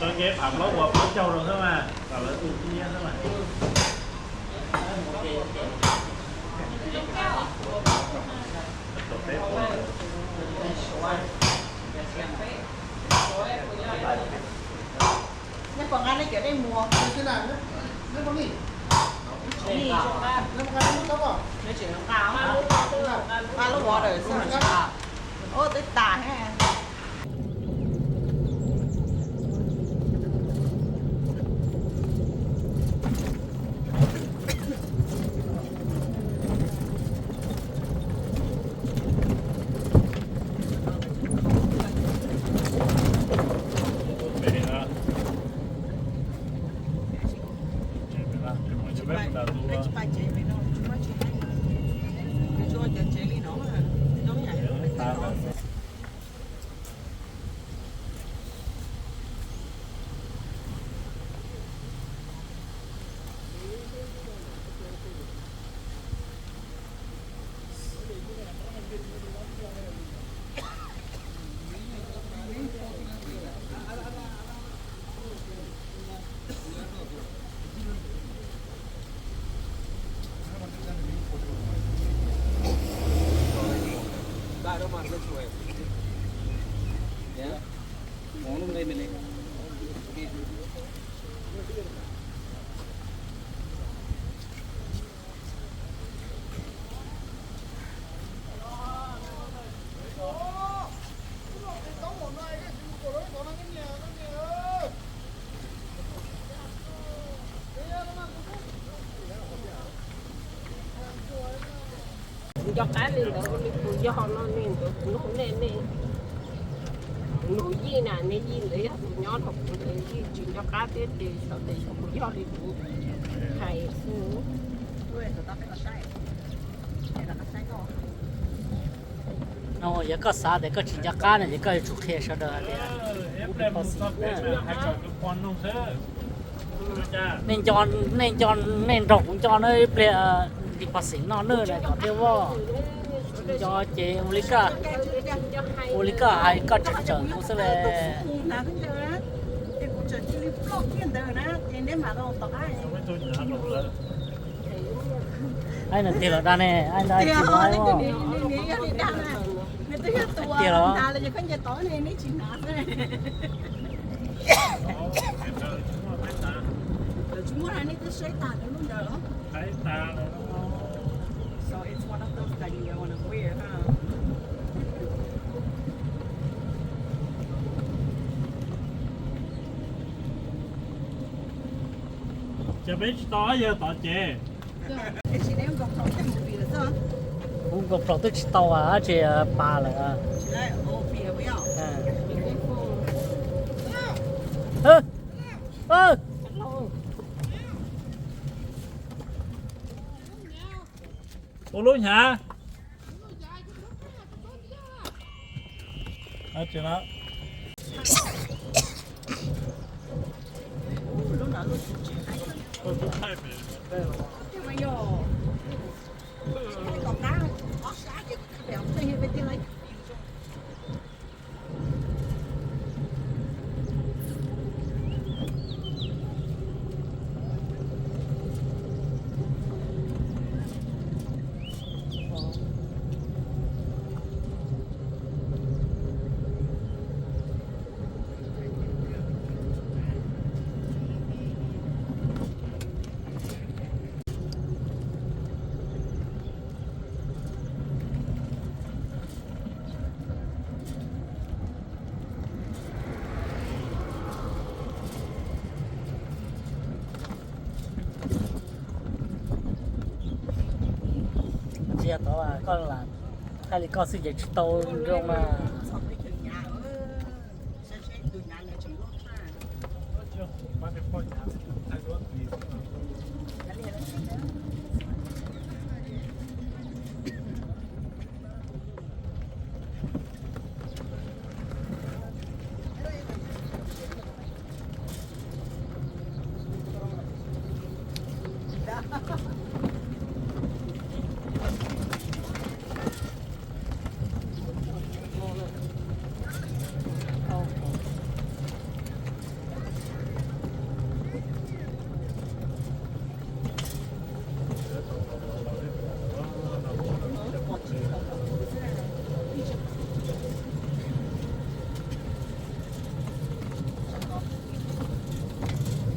Txog kev pham plaub uas plaub caug rau xwb mas kom lawv tu nyiab xwb mas. Nej puas nqa nej cov dej muag? Nqa lub water xwb. Ub, twb tas he. Kuv nco qab li ntawd li puas yog no ne, ntawd kuv nug nej ne. Kuv nug Yij na, nej Yij ntawd yog tus nyob rau kuv ntawd, Yij tsis nco qab thiab ces xyov tes xyov puas yog li kuv hais xwb. No yog koj xav tias koj tsis nco qab no ces koj yuav tsum qhia sawv daws hais tias kuv deposit na. Nej nco, nej nco, nej nrog kuv nco na, ib pliag deposit no na, kom thiaj voj. Nco ces ua li koj, ua li koj hais koj tseem tsawm kuv xwb le. Aib, nws tiag los dag ne, aib, nws tsis ua tiag los. Ces peb tsis tau yawg tod ces. Kuv GoPro twb tsis tau dab tsi pas lawm. Ua lub hnyav. Tsis yog tod, koj lam thaij li koj xwb ces tsis tau zoo na.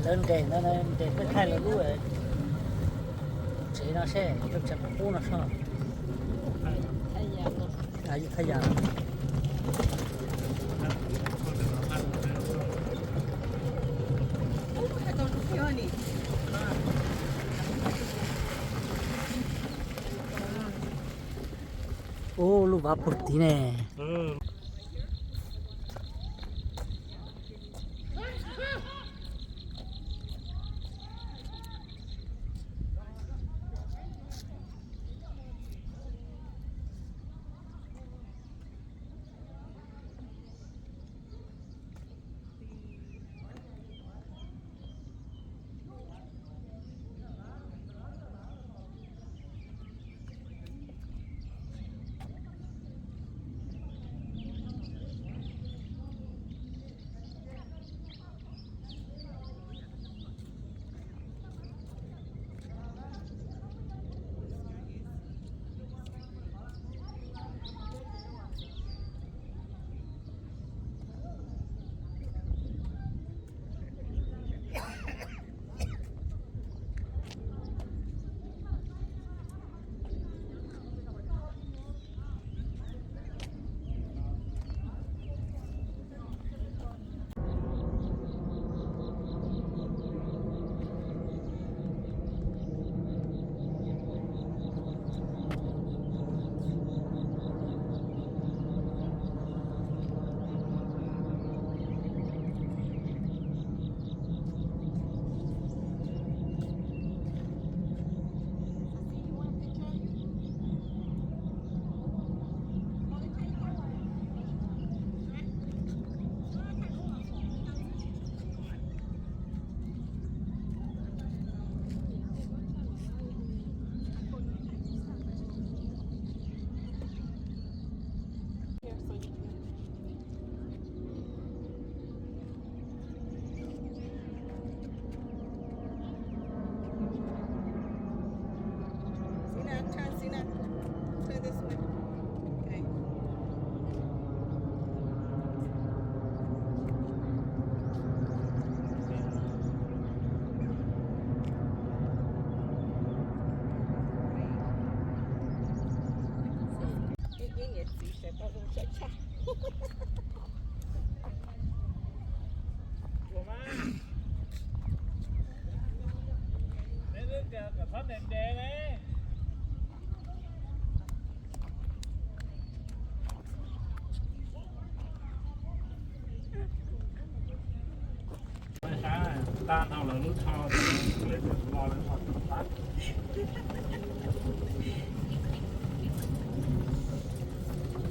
Lawv nres ntawd, nres peb thaij lawv lub tsev no seb, lub tsev qub qub no seb. Yus thaj yas. Ub, lub vaj puag tid ne. Xina, turn, Xina. Turn this way. Okay. Ib niam txiv sawv tau zoo tshaj tshaj.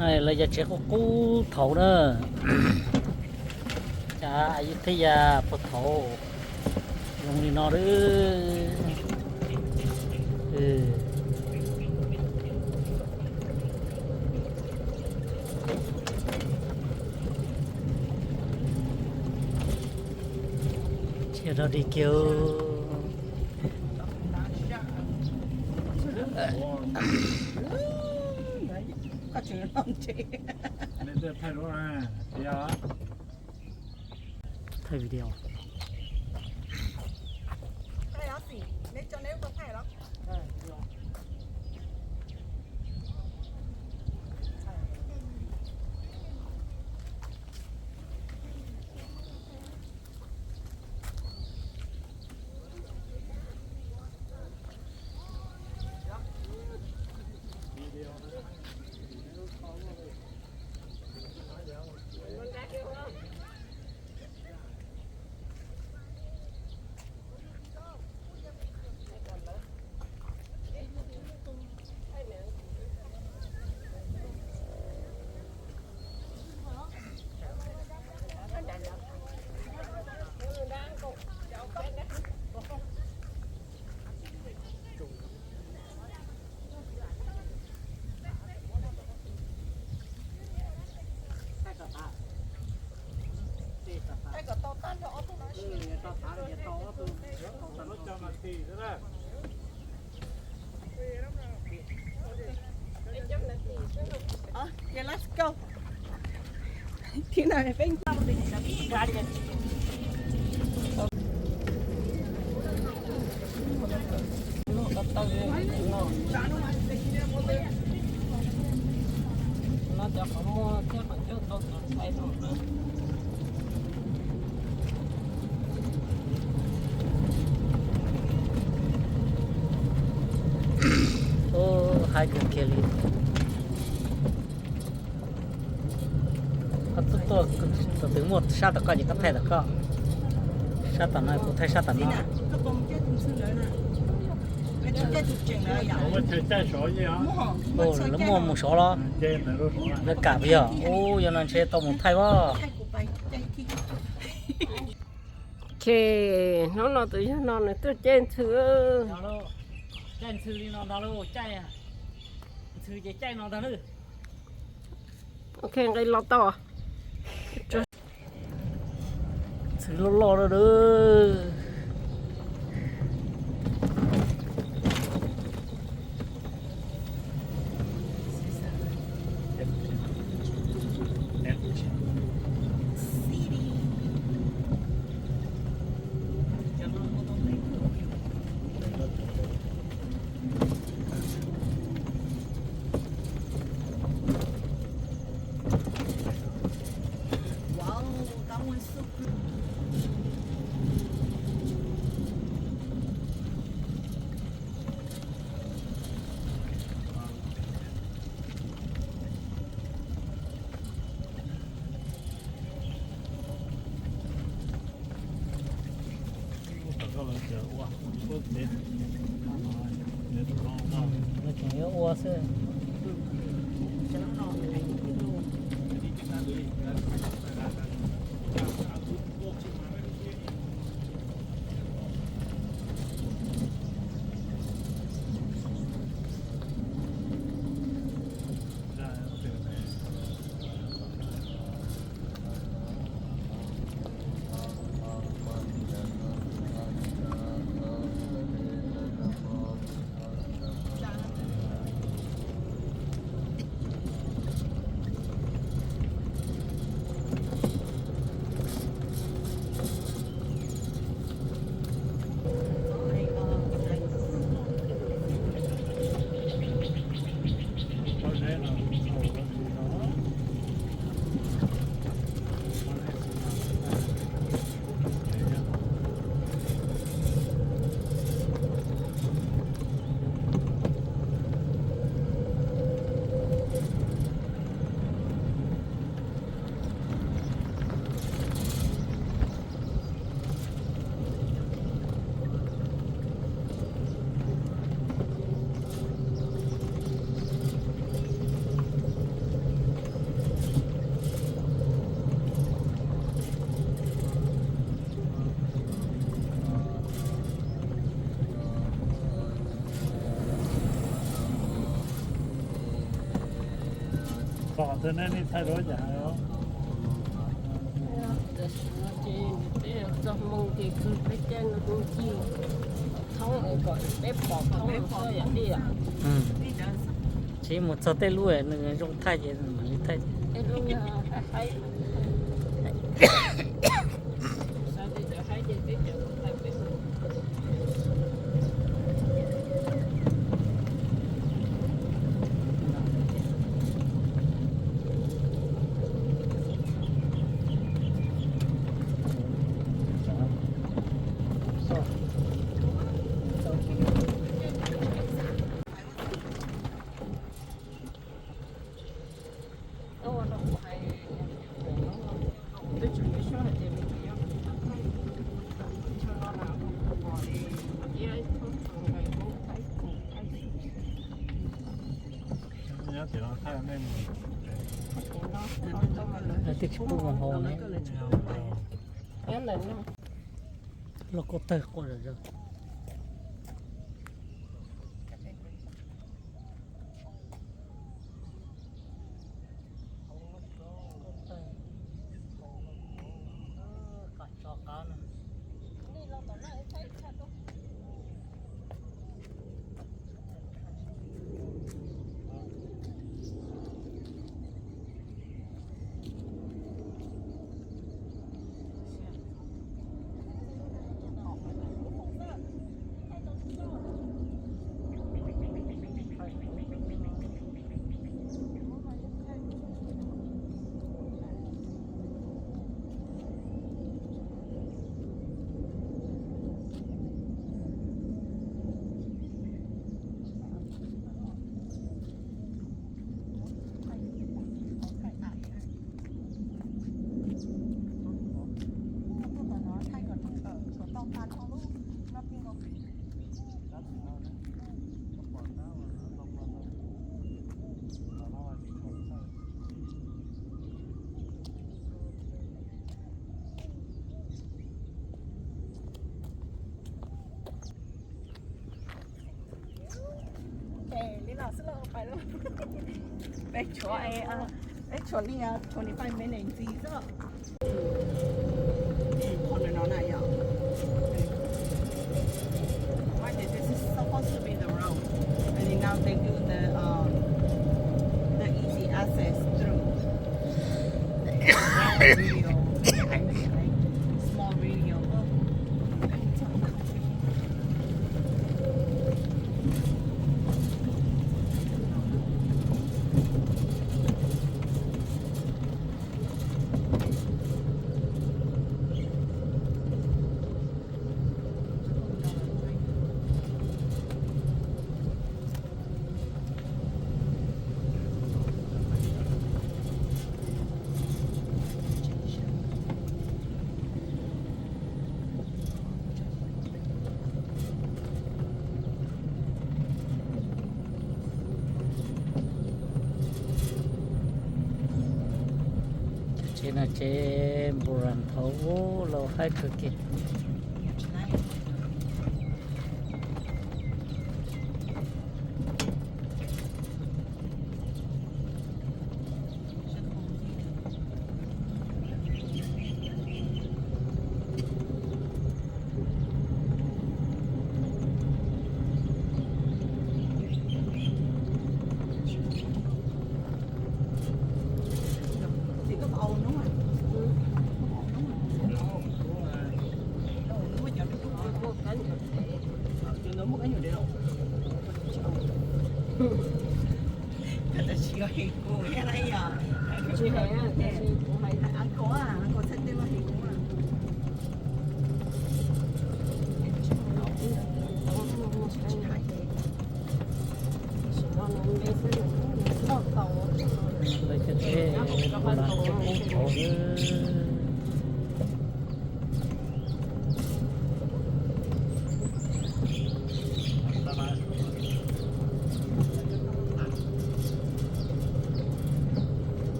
Lawv yog tsev qub qub thaud na. Cas Ayutthaya puag thaud zoo li no lawm. Cia rau dig kiag. Thaij video. Okay, let's go. Tina, ven. Tawg no, no cov qhov muag thiab qhov ncauj tau tus ntxhais no na. Ub, haib kawg kiag li. Koj tuaj, thaum twg muaj sab tom koj ces koj thaij tom koj, sab tom no kuv thaij sab tom no. Lawv muaj mus sov los? Lawv kam yog ub, yog no ntshe tau mus thaij os. Ces hnub no tus yawg no nws tuaj caij ntxhw. Caij ntxhw li no ntag lauj, caij ntxhw ces caij no ntag lauj. Ok, nqe los tau. Ntxhw loj loj dawb. Wow, that one's so pretty. Lawv tseem yuav ua xwb. Pom tus nej nej thaij duab cas os. Tam sim no ces peb txog moo ces peb caij no tus ci thoob kom peb pom thoob xwb yom tij yom. Tsis mus txog tej lub nws zoo thaij ces mam li thaij. Tej lub yog haib haib. Xav tias cov haib ces peb cov thaij peb mus. Twb tsis pub mus hauv ne. Loj koj tawg quaj zom zaws. Peb tshuav, peb tshuav li twenty five minutes ntxiv xwb. Qhov no no na yom. Why did this is supposed to be the road? And then now they do the um the easy access through. Video. I mean, like, small video. Tsev no tsev npus ras thaum ub los haib kawg kiag.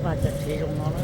Vaj cov tsev zoo no na.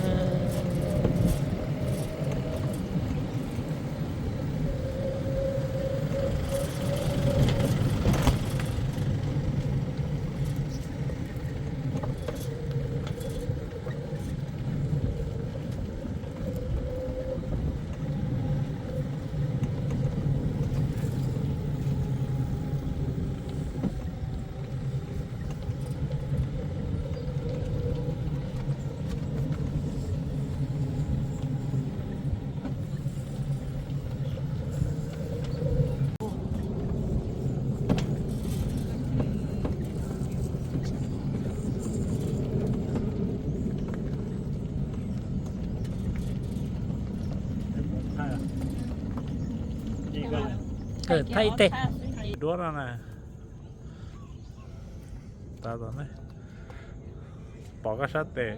Thaij ib teg duab no na. Pom koj sab tes.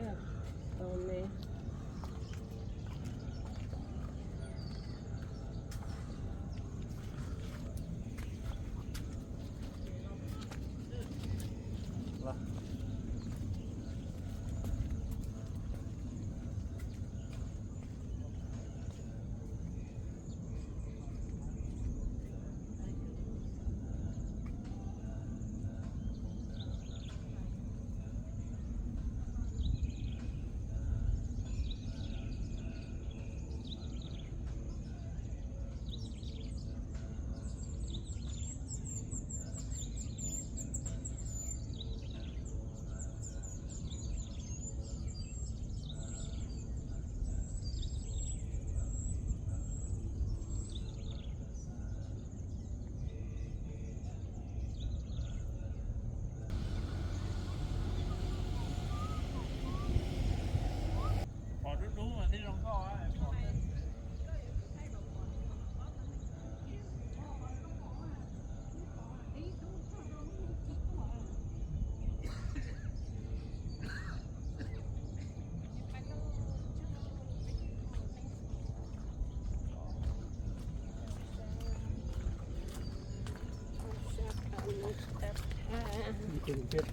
Los,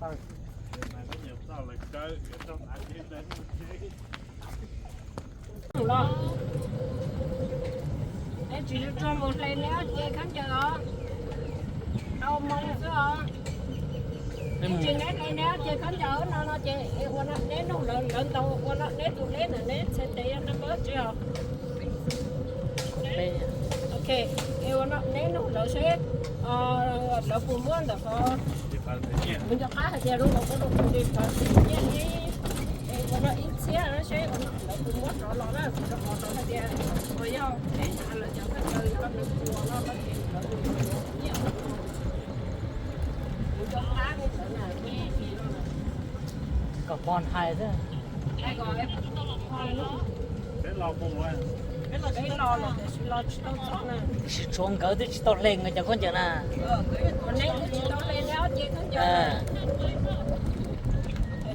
neb tsis tau mus hle neb ob ce khaub ncaws os. Tau moo xwb os. Neb tsis neb hle neb ob ce khaub ncaws no no ces ua no neb nug lawv, lawv ntaus ua no neb tus neb ntawm neb txhais tes yog nab pab tsis os. Ok, ua no neb nug lawv seb lawv puas muab ntawm qhov mus nco qab hais tias lub no kuv rau kuv li qhov nyiaj ib, ua no ib txhiab seb lawv puas muab rov los na, rau qhov rau hais tias uas yog peb hais lawv cov khaub ncaws yog nws puas no no ces lawv mus yuav nyiaj mus nco qab li ntawd na, kuv tsis no na. Kom pog hais xwb. Peb los, peb los tiam sis los tsis tau txog na. Tiam sis tshuav nkawd twb tsis tau hle nkawd cov khaub ncaws na. Neb twb tsis tau hle neb ob ce khaub ncaws.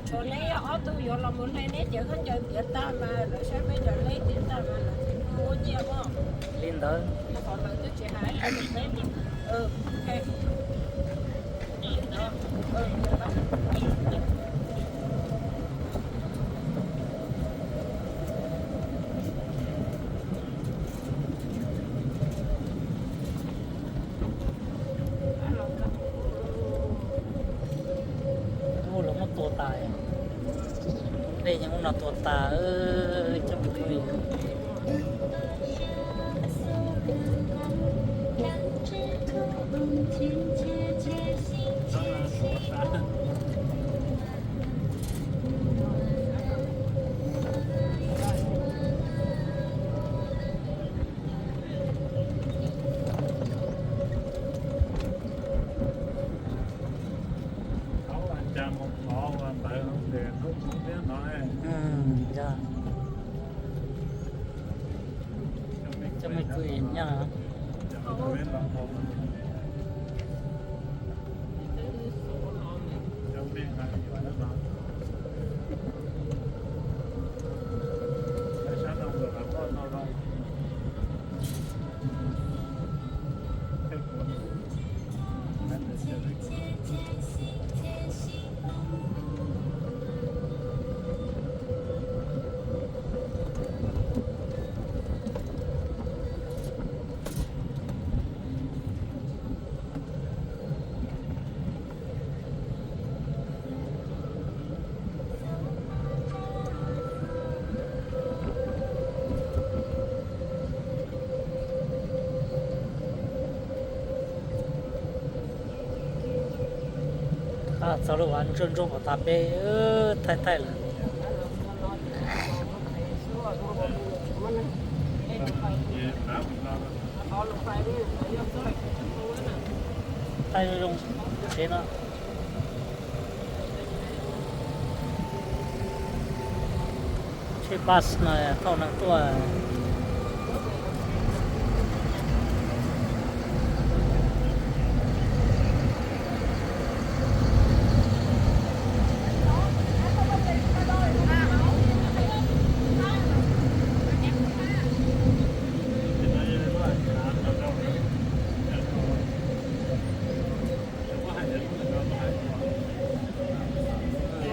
Tshuav neb yog ob tug yuav los mus hle neb cov khaub ncaws tiav tag mas lawv saib peb cov leb tiav tag mas lawv thiaj muab nyiaj os. Li ntawd. Qhov lawv twb tsis hais. Ub, lawv muab tua tas. Dej yeej ub no tua tas, cov me tub. Cov me tub nyob. Txog lub vaj ntsuab ntsuab kom tas peb thaij thaij lawm. Thaij zoo zoo tsev no. Tsheb bus no thauj neeg tuaj.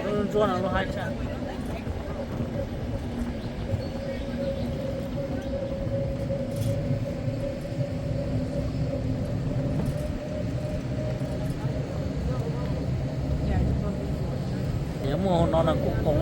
Lub ntsuab no lub haib tshaj. Yog muaj hauv no no kuj khoom.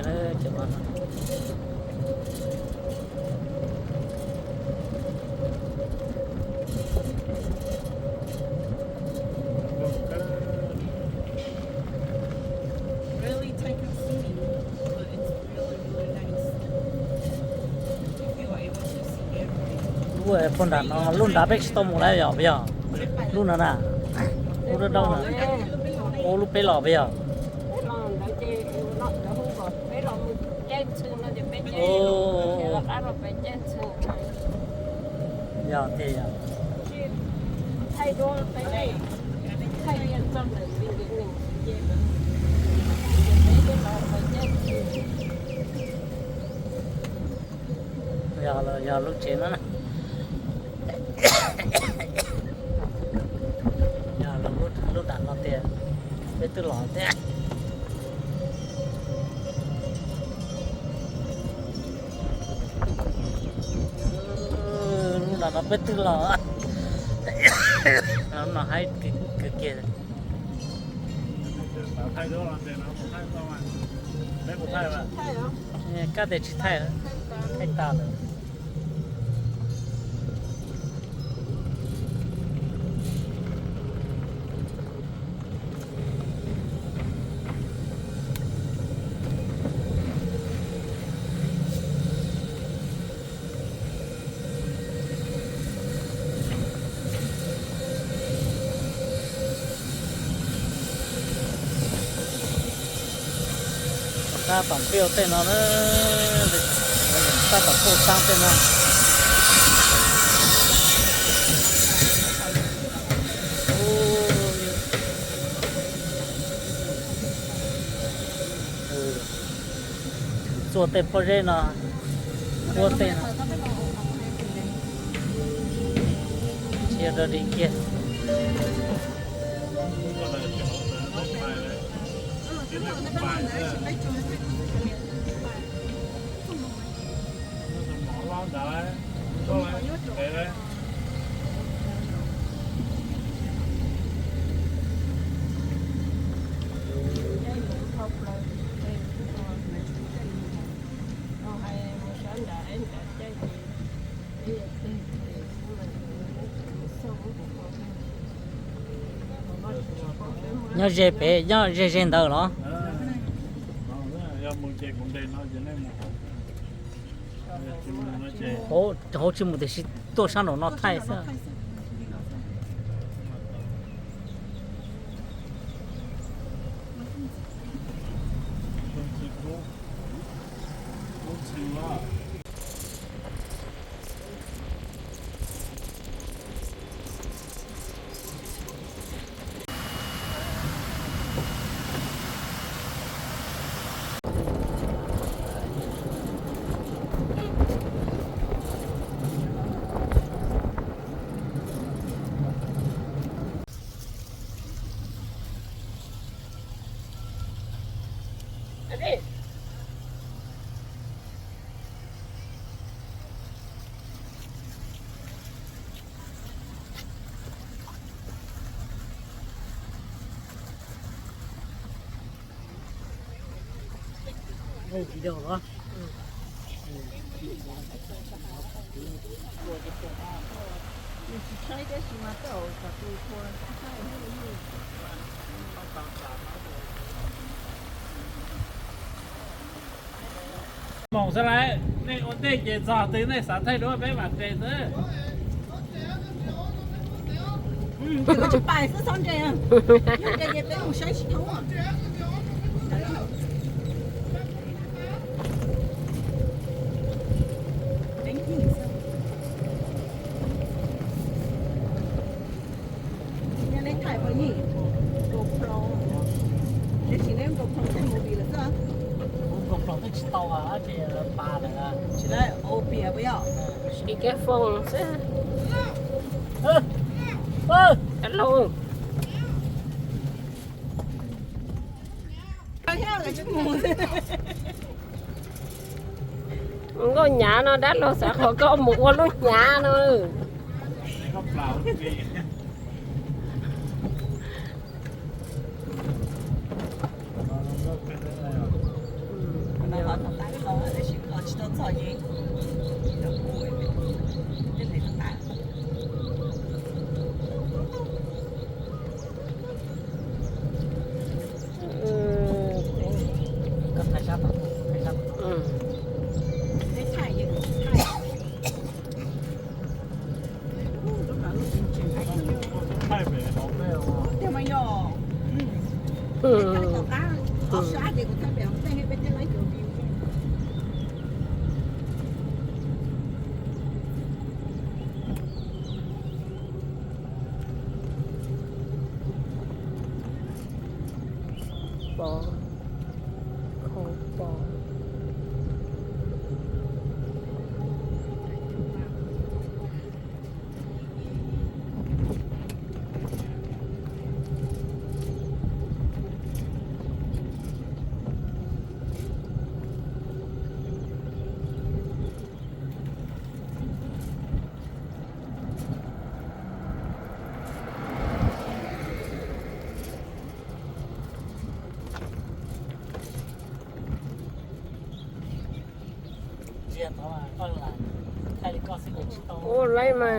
Ces lub puag nram no, lub nrad peb tsis tau mus lawm yog puas yog? Lub no na, lub dawb dawb na, ua lub peb los puas yog? Yog tiag yog. Yog, yog lub tsev no na. Yog lub, lub nram no tiag, peb twb los thiab. Lub nram no peb twb los. Lub no haib kawg kiag. Kab tias tsis thaij, thaij tas lawm. Tab tom pib tej no na, tab tom pib sab tej no. Txua tej pob zeb no, ua tej no. Tsis yog dog dig kiag. Nyob ze pem, nyob ze ze ntawd los? Hauv tsis mus tiam sis tuaj sab nraum no thaij xwb. Moos xwb lauj, nej ua ntej ces txog twg nej xav thaij duab peb mam tes xwb. Tsis pais xwb, txhob ntse. Yog ntse ces peb mus saib tsis thoob. Yog nej thaij puas yig? GoPro. Tab sis neb GoPro tej movie lawm xwb. GoPro twb tsis tau, ces pas lawm. Tsis tau, ua pias puas yog? Speakerphone xwb. Alo. Nkauj Nyav no dab laug xav qhov koj mus ua lub hnyav no. Pov, khau pov. Ua laib mas.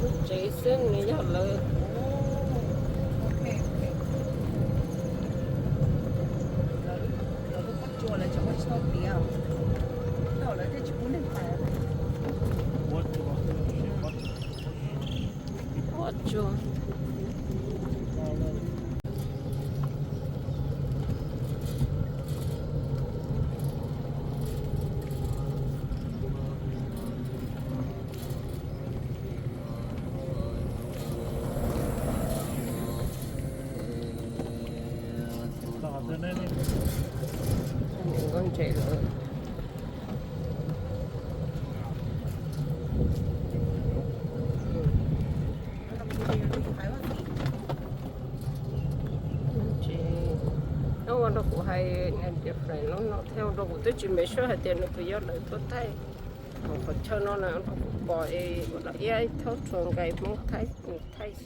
Lub tsev xwb nws yog lawv. Ua tsuag. Ntses lawm. Ntses, hnub ua rau kuv hais different lub no thiab, ua rau kuv twb tsis make sure hais tias nws puas yog lawv tuaj thaij. Hauv qhov chaw no na, ua rau kuv pom es ua rau ib thaub rhuav nkais Hmoob thaij, nws thaij xwb.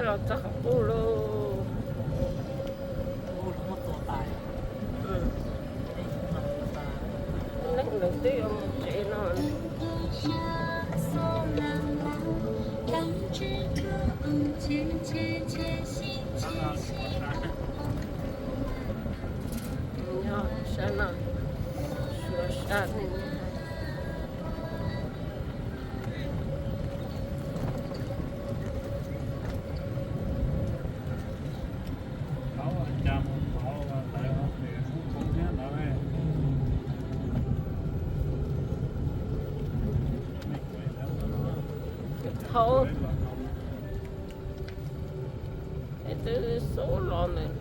Los txog qhov qub lauj. Ub, lawv muab tua tas. Ub, lawv muab tua tas. Nyob sab no, suav sab no. Thaub, es twb xub los ntawd.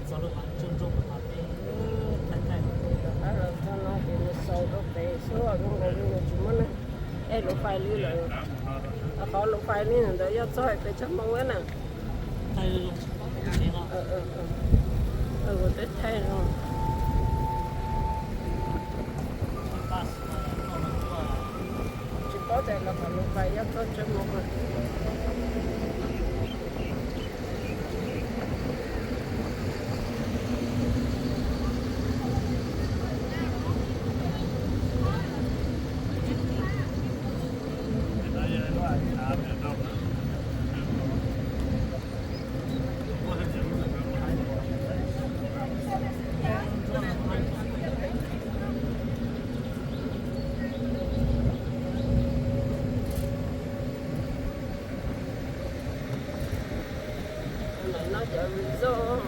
Rov qab los txog no ces nws xaus rau pem xwb, zoo nkaus li nws tsis muaj neeg ev lub fais li lawm. Qhov lub fais li ntawd yog txog peb tsab Hmoob na. Kuv twb thaij zoo. Tsis paub tias lawv qhov lub fais yog txog tsab Hmoob. Ntawm no cov resort.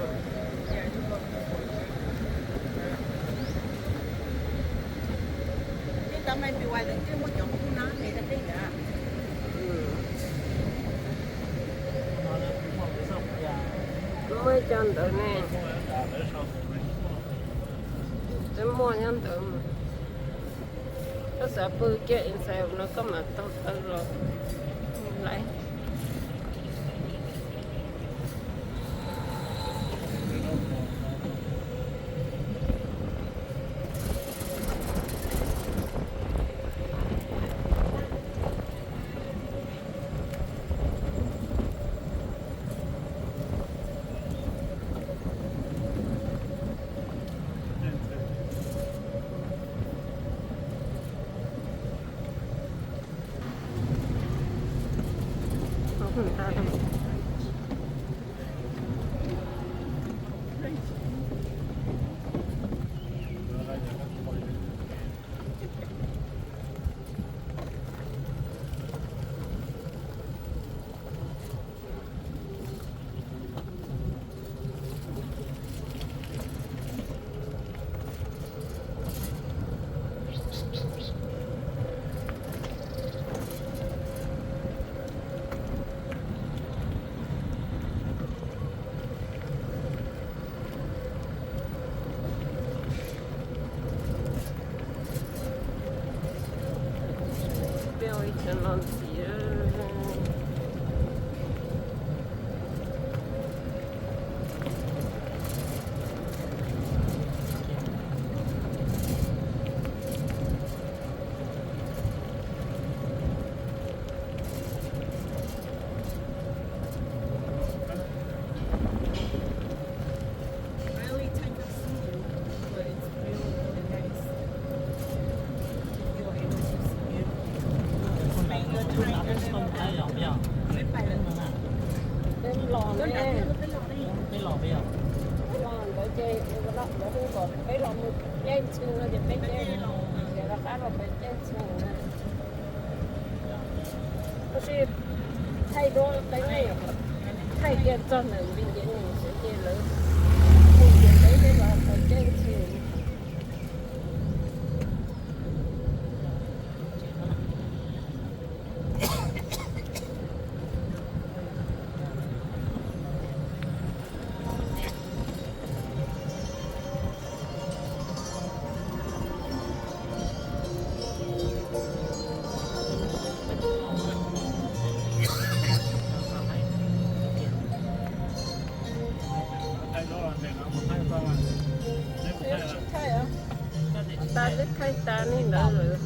Muaj ib co ntawd ne. Twb muaj nyob ntawd mas. Koj xav pw kiag inside no koj mam taug taw los lawm. Peb ua ib co no ntxiv. Peb los ne, peb los ntawd ces lawv hu kom peb los mus caij txhwm no ces peb caij, ces rov qab los peb caij txhwm na. Tab sis thaij duab peb ne, thaij kiag txog ntawm npis ncev nws xwb ces lawv hu tias peb thiaj los peb caij txhwm. Tas li ntawd lawm.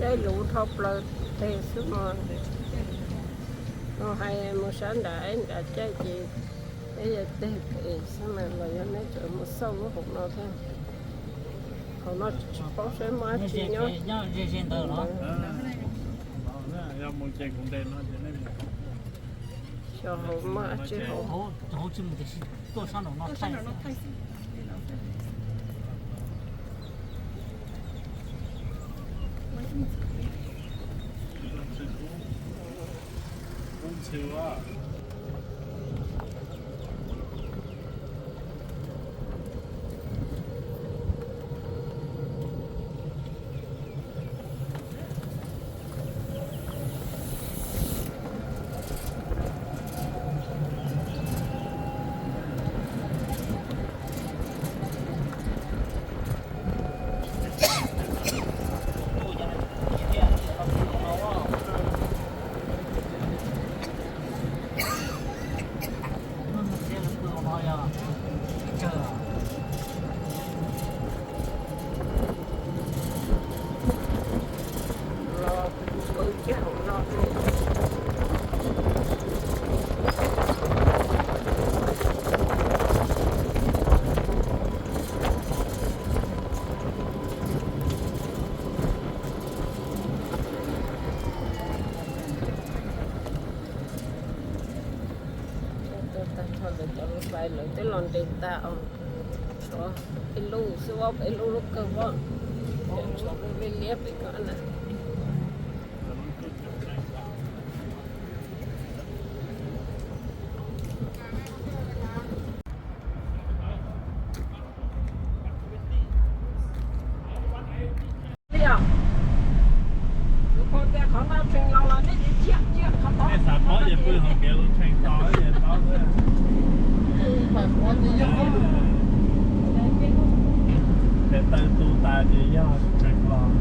Caij luv dhau plaws teg xwb mas. Mus hais mus sab nrad, nrad caij ces peb yuav teg pem xwb mas los yog neb tseem mus xauj lub hauv no thiab. Hauv no tsis paub saib muaj dab tsi nyob. Xyov hauv muaj dab tsi hauv. Tuaj tag nrho lawv cov lus fais lawv twb los nres tas os. Tshuav peb lub xwb, peb lub lub kawg os. Tshuav lub liab liab pem ko na. Nej xav paub ces pw hauv kev lub tshee to ces paub xwb. Tes taw tu tas ces yog tshee los.